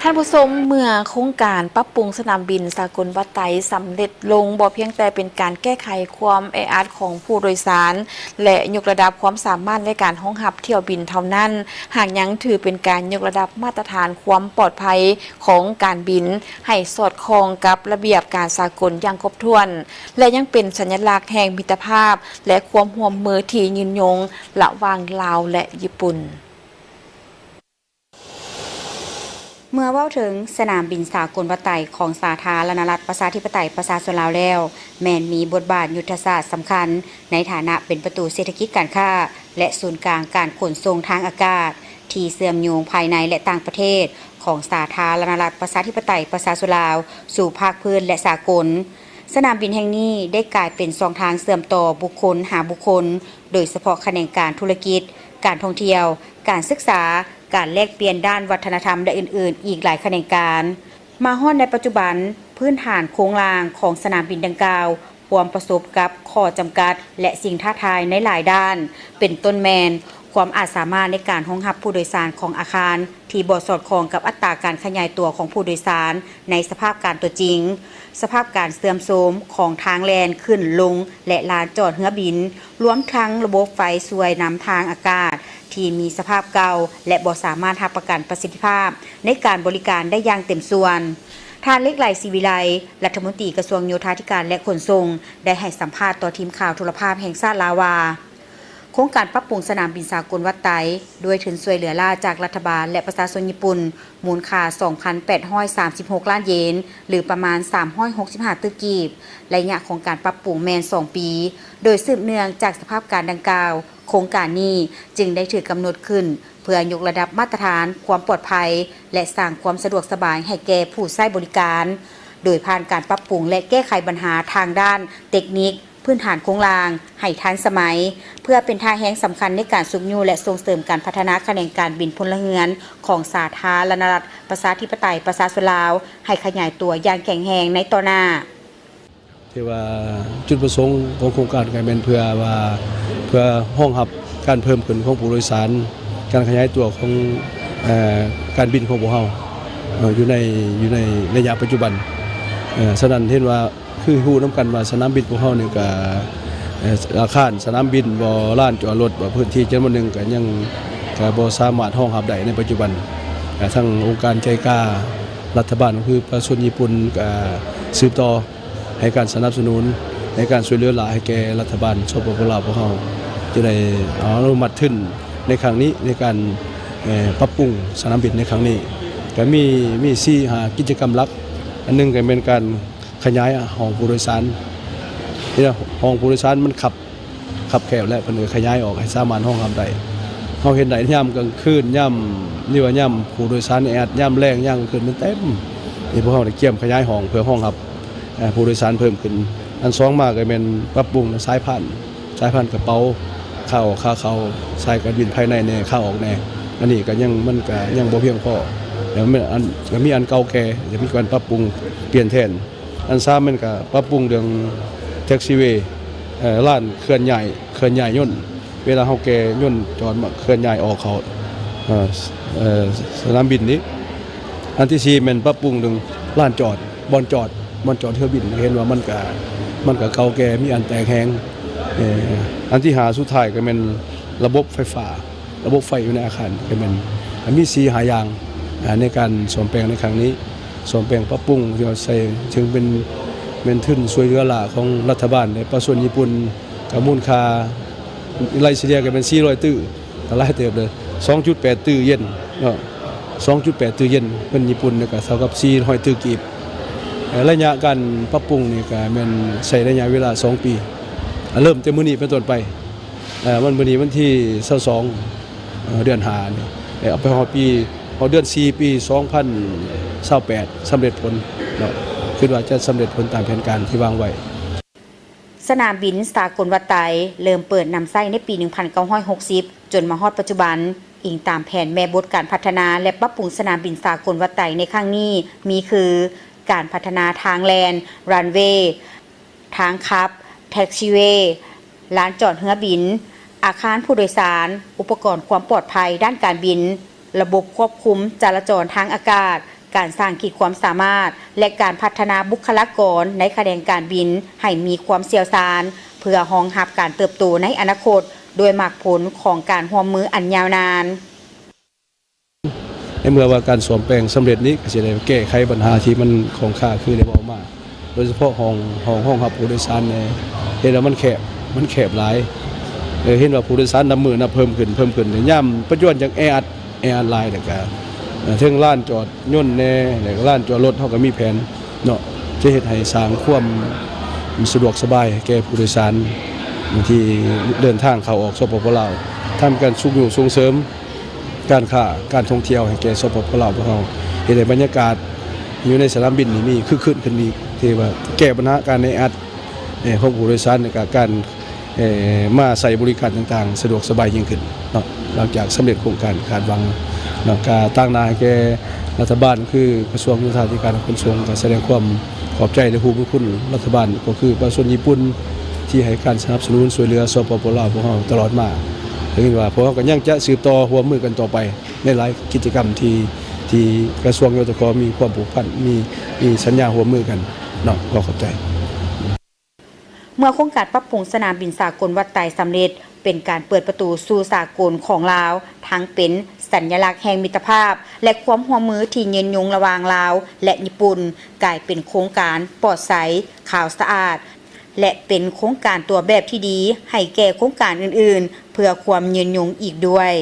ທ່ານຜູ້ຊົມ, ເມື່ອໂຄງການປັບປຸງສະໜາມບິນສາກົນວັດໄຕສຳເລັດລົງ, ບໍ່ພຽງແຕ່ເປັນການແກ້ໄຂຄວາມແອອັດຂອງຜູ້ໂດຍສານ ແລະ ຍົກລະດັບຄວາມສາມາດໃນການຮອງຮັບຖ້ຽວບິນເທົ່ານັ້ນ, ຫາກຍັງຖືເປັນການຍົກລະດັບມາດຕະຖານຄວາມປອດໄພຂອງການບິນ ໃຫ້ສອດຄ່ອງກັບລະບຽບການສາກົນຢ່າງຄົບຖ້ວນ ແລະ ຍັງເປັນສັນຍະລັກແຫ່ງມິດຕະພາບ ແລະ ຄວາມຮ່ວມມືທີ່ຍືນຍົງລະຫວ່າງລາວ ແລະ ຍີ່ປຸ່ນ. ເມື່ອເວົ້າເຖິງສະໜາມບິນສາກົນວັດໄຕຂອງສາທາລະນະລັດ ປະຊາທິປະໄຕ ປະຊາຊົນລາວແລ້ວ, ແມ່ນມີບົດບາດຍຸດທະສາດສຳຄັນ ໃນຖານະເປັນປະຕູເສດຖະກິດການຄ້າ ແລະ ສູນກາງການຂົນສົ່ງທາງອາກາດ ທີ່ເຊື່ອມໂຍງພາຍໃນ ແລະ ຕ່າງປະເທດ ຂອງສາທາລະນະລັດ ປະຊາທິປະໄຕ ປະຊາຊົນລາວ ສູ່ພາກພື້ນ ແລະ ສາກົນ. ສະໜາມບິນແຫ່ງນີ້ໄດ້ກາຍເປັນຊ່ອງທາງເຊື່ອມຕໍ່ບຸກຄົນຫາບຸກຄົນ, ໂດຍສະເພາະຂະແໜງການທຸລະກິດ, ການທ່ອງທ່ຽວ, ການສຶກສາ, ການແລກປ່ຽນດ້ານວັດທະນະທຳ ແລະ ອື່ນໆ ອີກຫຼາຍຂະແໜງການ. ມາຮອດໃນປັດຈຸບັນ, ພື້ນຖານໂຄງລ່າງຂອງສະໜາມບິນດັ່ງກ່າວ ພວມປະສົບກັບຂໍ້ຈຳກັດ ແລະ ສິ່ງທ້າທາຍໃນຫຼາຍດ້ານ, ເປັນຕົ້ນແມ່ນ ຄວາມອາດສາມາດໃນການຮອງຮັບຜູ້ໂດຍສານຂອງອາຄານ ທີ່ບໍ່ສອດຄ່ອງກັບອັດຕາການຂະຫຍາຍຕົວຂອງຜູ້ໂດຍສານໃນສະພາບການຕົວຈິງ, ສະພາບການເສື່ອມໂຊມຂອງທາງແລ່ນຂຶ້ນລົງ ແລະ ລານຈອດເຮືອບິນ, ລວມທັງລະບົບໄຟຊ່ວຍນຳທາງອາກາດທີ່ມີສະພາບເກົ່າ ແລະ ບໍ່ສາມາດຮັບປະກັນປະສິດທິພາບໃນການບໍລິການໄດ້ຢ່າງເຕັມສ່ວນ. ທ່ານ ເລັກໄລ ສີວິໄລ, ລັດຖະມົນຕີກະຊວງໂຍທາທິການ ແລະ ຂົນສົ່ງ, ໄດ້ໃຫ້ສຳພາດຕໍ່ທີມຂ່າວໂທລະພາບແຫ່ງຊາດລາວວ່າ, ໂຄງການປັບປຸງສະໜາມບິນສາກົນວັດໄຕ ດ້ວຍທຶນຊ່ວຍເຫຼືອລ້າຈາກລັດຖະບານ ແລະ ປະຊາຊົນຍີ່ປຸ່ນ ມູນຄ່າສອງພັນແປດຮ້ອຍສາມສິບຫົກລ້ານເຢນ ຫຼື ປະມານສາມຮ້ອຍຫົກສິບຫ້າຕື້ກີບ. ໄລຍະຂອງການປັບປຸງແມ່ນສອງປີ. ໂດຍສືບເນື່ອງຈາກສະພາບການດັ່ງກ່າວ, ໂຄງການນີ້ຈຶ່ງໄດ້ຖືກກຳນົດຂຶ້ນ ເພື່ອຍົກລະດັບມາດຕະຖານຄວາມປອດໄພ ແລະ ສ້າງຄວາມສະດວກສະບາຍໃຫ້ແກ່ຜູ້ໃຊ້ບໍລິການ, ໂດຍຜ່ານການປັບປຸງ ແລະ ແກ້ໄຂບັນຫາທາງດ້ານເຕັກນິກ, ພື້ນຖານໂຄງລ່າງໃຫ້ທັນສະໄໝ, ເພື່ອເປັນທ່າແຮງສຳຄັນໃນການຊຸກຍູ້ ແລະ ສົ່ງເສີມການພັດທະນາຂະແໜງການບິນພົນລະເຮືອນຂອງສາທາລະນະລັດ ປະຊາທິປະໄຕ ປະຊາຊົນລາວ ໃຫ້ຂະຫຍາຍຕົວຢ່າງແຂງແຮງໃນຕໍ່ໜ້າ. ທີ່ວ່າຈຸດປະສົງຂອງໂຄງການກໍແມ່ນເພື່ອວ່າ ເພື່ອຮອງຮັບການເພີ່ມຂຶ້ນຂອງຜູ້ໂດຍສານ, ການຂະຫຍາຍຕົວຂອງ ເອີ ການບິນຂອງພວກເຮົາ ເອີ ຢູ່ໃນ ຢູ່ໃນໄລຍະປັດຈຸບັນ. ເອີ ສະນັ້ນເຫັນວ່າ ຄືຮູ້ນຳກັນວ່າສະໜາມບິນພວກເຮົານີ້ກະ ເອີ ອາຄານສະໜາມບິນບໍ ລານຈອດລົດບໍ ພື້ນທີ່ຈຳນວນໜຶ່ງກະຍັງ ກະບໍ່ສາມາດຮອງຮັບໄດ້ໃນປັດຈຸບັນ. ກະທາງອົງການໄຈກາ ລັດຖະບານ ກໍຄືປະຊາຊົນຍີ່ປຸ່ນກະສືບຕໍ່ໃຫ້ການສະໜັບສະໜູນ ໃຫ້ການຊ່ວຍເຫຼືອຫຼາຍໃຫ້ແກ່ລັດຖະບານ ສປປ ລາວ ພວກເຮົາ ຈະໄດ້ອະນຸມັດທຶນໃນຄັ້ງນີ້ ໃນການ ເອີ ປັບປຸງສະໜາມບິນໃນຄັ້ງນີ້. ກະມີ ມີສີ່ຫ້າກິດຈະກຳຫຼັກ, ອັນໜຶ່ງກະແມ່ນການ ຂະຫຍາຍຫ້ອງຜູ້ໂດຍສານ. ເຮັດໃຫ້ຫ້ອງຜູ້ໂດຍສານມັນຄັບ ຄັບແຄບ ແລະ ເພິ່ນກໍຂະຫຍາຍອອກໃຫ້ສາມາດຮອງຮັບໄດ້. ເຮົາເຫັນໄດ້ຍາມກາງຄືນ, ຍາມ ຫຼືວ່າຍາມຜູ້ໂດຍສານແອອັດ, ຍາມແລງ, ຍາມກາງຄືນມັນເຕັມ. ນີ້ພວກເຮົາໄດ້ກຽມຂະຫຍາຍຫ້ອງເພື່ອຮອງຮັບ ເອີ ຜູ້ໂດຍສານເພີ່ມຂຶ້ນ. ອັນສອງມາກໍແມ່ນປັບປຸງສາຍພານ, ສາຍພານກະເປົາ, ຂາອອກຂາເຂົ້າ, ສາຍການບິນພາຍໃນແດ່, ຂາອອກແດ່. ອັນນີ້ກໍຍັງ ມັນກໍຍັງບໍ່ພຽງພໍ. ແລ້ວມັນອັນ ກໍມີອັນເກົ່າແກ່, ຈະມີການປັບປຸງປ່ຽນແທນ. ອັນສາມແມ່ນກະປັບປຸງເລື່ອງແທັກຊີເວ ເອີ ລານເຄື່ອນຍ້າຍ ເຄື່ອນຍ້າຍຍົນ. ເວລາເຮົາແກ່ຍົນຈອດມາເຄື່ອນຍ້າຍອອກເຂົ້າ ເອີ ເອີ ສະໜາມບິນນີ້. ອັນທີສີ່ແມ່ນປັບປຸງເລື່ອງລານຈອດ ບ່ອນຈອດ ບ່ອນຈອດເຮືອບິນ. ເຫັນວ່າມັນກະ ມັນກະເກົ່າແກ່ ມີອັນແຕກແຫງ. ເອີ ອັນທີຫ້າສຸດທ້າຍກໍແມ່ນລະບົບໄຟຟ້າ ລະບົບໄຟຢູ່ໃນອາຄານກໍແມ່ນ ກໍມີສີ່ຫ້າຢ່າງ ອາ ໃນການສ້ອມແປງໃນຄັ້ງນີ້, ສ້ອມແປງປັບປຸງທີ່ວ່າໃຊ້ ເຊິ່ງເປັນ ເປັນທຶນຊ່ວຍເຫຼືອຫຼ້າຂອງລັດຖະບານ ແລະ ປະຊາຊົນຍີ່ປຸ່ນ ກໍມູນຄ່າໄລ່ສະເລ່ຍກໍແມ່ນສີ່ຮ້ອຍຕື້, ກໍຫຼາຍເຕີບເລີຍ, ສອງຈຸດແປດຕື້ເຢັນເນາະ, ສອງຈຸດແປດຕື້ເຢັນ ເງິນຍີ່ປຸ່ນ ແລ້ວກໍເທົ່າກັບສີ່ຮ້ອຍຕື້ກີບ. ເອີ ໄລຍະການປັບປຸງນີ້ກໍແມ່ນໃຊ້ໄລຍະເວລາສອງປີ, ເລີ່ມແຕ່ມື້ນີ້ເປັນຕົ້ນໄປ. ເອີ ວັນ ມື້ນີ້ວັນທີຊາວສອງ ເດືອນຫ້ານີ້ ເອົາໄປຮອດປີ ຮອດເດືອນສີ່ ປີສອງພັນຊາວແປດ ສຳເລັດຜົນເນາະ, ຄິດວ່າຈະສຳເລັດຜົນຕາມແຜນການທີ່ວາງໄວ້. ສະໜາມບິນສາກົນວັດໄຕ ເລີ່ມເປີດນຳໃຊ້ໃນປີໜຶ່ງພັນເກົ້າຮ້ອຍຫົກສິບ ຈົນມາຮອດປັດຈຸບັນ. ອີງຕາມແຜນແມ່ບົດການພັດທະນາ ແລະ ປັບປຸງສະໜາມບິນສາກົນວັດໄຕໃນຄັ້ງນີ້ ມີຄື ການພັດທະນາທາງແລ່ນ, ຣັນເວ, ທາງຂັບ, ແທັກຊີເວ, ລານຈອດເຮືອບິນ, ອາຄານຜູ້ໂດຍສານ, ອຸປະກອນຄວາມປອດໄພດ້ານການບິນ, ລະບົບຄວບຄຸມຈະລາຈອນທາງອາກາດ, ການສ້າງຂີດຄວາມສາມາດ ແລະ ການພັດທະນາບຸກຄະລາກອນໃນຂະແໜງການບິນໃຫ້ມີຄວາມຊ່ຽວຊານ ເພື່ອຮອງຮັບການເຕີບໂຕໃນອະນາຄົດ ດ້ວຍໝາກຜົນຂອງການຮ່ວມມືອັນຍາວນານ. ໃນເມື່ອວ່າການສ້ອມແປງສຳເລັດນີ້ ກໍຊິໄດ້ແກ້ໄຂບັນຫາທີ່ມັນຄ້າງຄາ ຄືໄດ້ເວົ້າມາ ໂດຍສະເພາະຫ້ອງ ຫ້ອງຮອງຮັບຜູ້ໂດຍສານແດ່ ເຫັນວ່າມັນແຄບ ມັນແຄບຫຼາຍ. ເອີ ເຫັນວ່າຜູ້ໂດຍສານນັບມື້ນັບເພີ່ມຂຶ້ນ ເພີ່ມຂຶ້ນ ຍາມປັດຈຸບັນຈັ່ງແອອັດ ແອອັດຫຼາຍ ແລ້ວກະ ເອີ ເທິງລານຈອດຍົນແດ່ ແລ້ວກະລານຈອດລົດ ເຮົາກໍມີແຜນເນາະ ຈະເຮັດໃຫ້ສ້າງຄວາມສະດວກສະບາຍແກ່ຜູ້ໂດຍສານທີ່ເດີນທາງເຂົ້າອອກ ສປປ ລາວ ທຳການຊຸກຍູ້ສົ່ງເສີມ ການຄ້າການທ່ອງທ່ຽວໃຫ້ແກ່ ສປປ ລາວ ພວກເຮົາ ເຮັດໃຫ້ບັນຍາກາດຢູ່ໃນສະໜາມບິນນີ້ມີຄຶກຄື້ນຂຶ້ນອີກ ທີ່ວ່າແກ້ບັນຫາການແອອັດ ເອີ ຂອງຜູ້ໂດຍສານ ແລະ ກະການ ເອີ ມາໃຊ້ບໍລິການຕ່າງໆ ສະດວກສະບາຍຍິ່ງຂຶ້ນເນາະ. ຫຼັງຈາກສຳເລັດໂຄງການຄາດຫວັງເນາະ ກະຕາງໜ້າໃຫ້ແກ່ລັດຖະບານ ຄືກະຊວງໂຍທາທິການ ແລະ ຂົນສົ່ງ ກະສະແດງຄວາມຂອບໃຈ ແລະ ຮູ້ບຸນຄຸນລັດຖະບານ ກໍຄືປະຊາຊົນຍີ່ປຸ່ນ ທີ່ໃຫ້ການສະໜັບສະໜູນຊ່ວຍເຫຼືອ ສປປ ລາວ ພວກເຮົາຕະຫຼອດມາ. ກໍເຫັນວ່າພວກເຮົາກໍຍັງຈະສືບຕໍ່ຮ່ວມມືກັນຕໍ່ໄປ ໃນຫຼາຍກິດຈະກຳທີ່ ທີ່ກະຊວງ ຍທຂ ມີຄວາມຜູກພັນ ມີ ມີສັນຍາຮ່ວມມືກັນເນາະ. ຂໍຂອບໃຈ. ເມື່ອໂຄງການປັບປຸງສະໜາມບິນສາກົນວັດໄຕສຳເລັດ ເປັນການເປີດປະຕູສູ່ສາກົນຂອງລາວ ທັງເປັນສັນຍະລັກແຫ່ງມິດຕະພາບ ແລະ ຄວາມຮ່ວມມືທີ່ຍືນຍົງລະຫວ່າງລາວ ແລະ ຍີ່ປຸ່ນ, ກາຍເປັນໂຄງການປອດໃສ, ຂາວສະອາດ ແລະ ເປັນໂຄງການຕົວແບບທີ່ດີໃຫ້ແກ່ໂຄງການອື່ນໆ ເພື່ອຄວາມຍືນຍົງອີກດ້ວຍ.